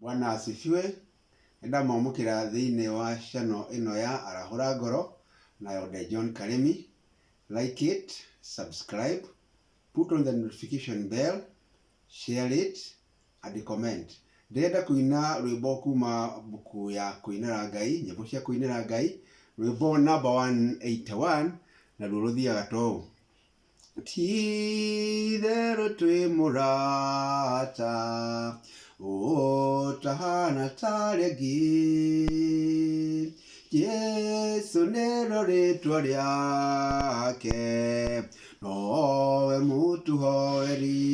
Bwana asifiwe. Nĩndamwamũkĩra thĩinĩ wa channel ĩno ya Arahũra Ngoro nayo nde John Karĩmi. Like it, subscribe, put on the notification bell, share it and comment. Ndĩrenda kũina rwĩmbo kuma mbuku ya kũinĩra Ngai, nyĩmbo cia kũinĩra Ngai, rwĩmbo number 181 naruo rũthiaga ta ũũ. Ti-itherũ twĩ mũrata ũtahana ta arĩa angĩ, Jesũ nĩrĩo rĩtwa rĩake, nowe mũtũhoeri.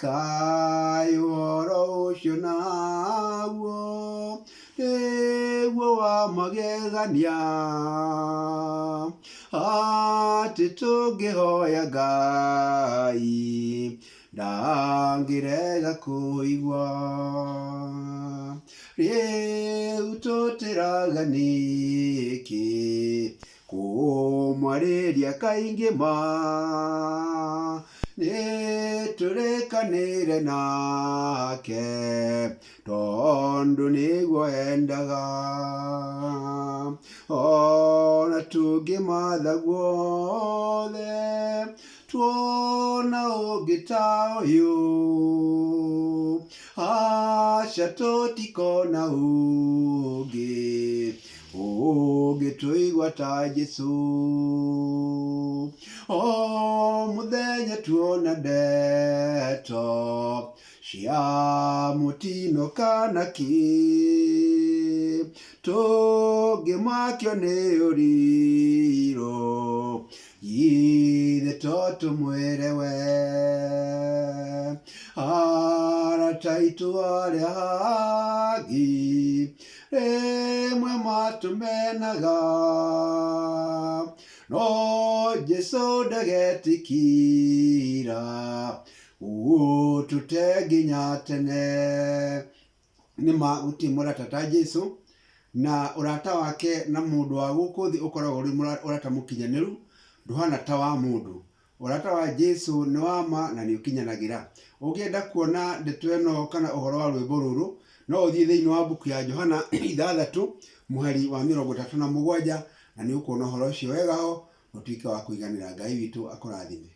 Kaĩ ũhoro ũcio naguo nĩguo wa magegania, atĩ tũngĩhoya Ngai ndangĩrega kũigua. Rĩu tũtĩraga nĩkĩ Kũmwarĩria kaingĩ ma, nĩtũrĩkanĩre nake, tondũ nĩguo endaga. Ona tũngĩmatha guothe, tuona ũngĩ ta ũyũ, aca tũtikona ũngĩ. Ũngĩtũigua ta Jesũ o mũthenya tuona ndeto cia mũtino kana kĩ, tũngĩmakio nĩ ũrirũ, githĩ to tũmwĩre we. Arata aitũ arĩa angĩ Rĩmwe matũmenaga, no Jesũ ndagetikira gũtũte nginya tene. Nĩ ma gũtirĩ mũrata ta Jesũ, na ũrata wake na mũndũ wa gũkũ thĩ ũkoragwo ũrĩ ũrata mũkinyanĩru, ndũhana ta wa mũndũ. Ũrata wa Jesu nĩ wa ma na nĩ ũkinyanagĩra. Ũngĩenda kuona ndeto ĩno kana ũhoro wa rwĩmbo rũrũ, no ũthiĩ thĩinĩ wa mbuku ya Johana 6 mũhari wa 37 na nĩ ũkuona ũhoro ũcio wega ho, na ũtuĩke wa kũiganĩra. Ngai witũ akũrathime.